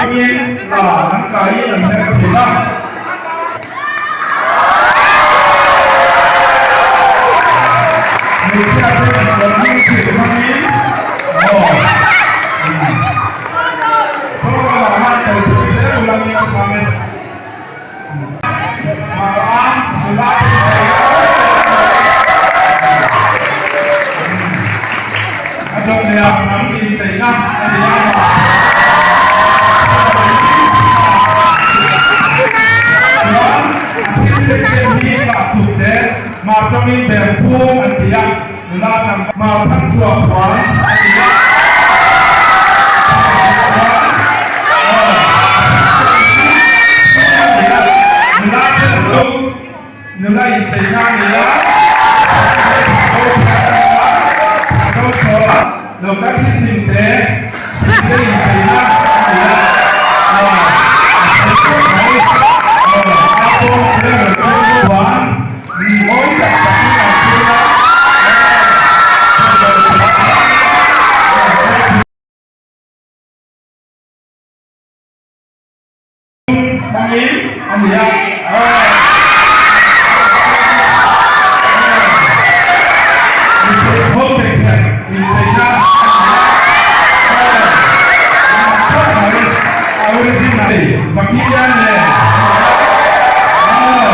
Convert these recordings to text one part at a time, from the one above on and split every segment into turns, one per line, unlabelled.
Hmangin hna an kaiin an her thin a. Hmeichhia te an hming thil hmangin aw Thawk lamah kal phei zel ulangin a hmang e. Nula incheina a ni a, lo kal hi chhim te, chhim te incheina a ni a, chuan mawi tak takin an chhung a. Hmangin a ni a. Ho te khian incheina a ni a. A origin a ni. Bakilian nen a ni a.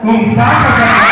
Kum sang tak a ni.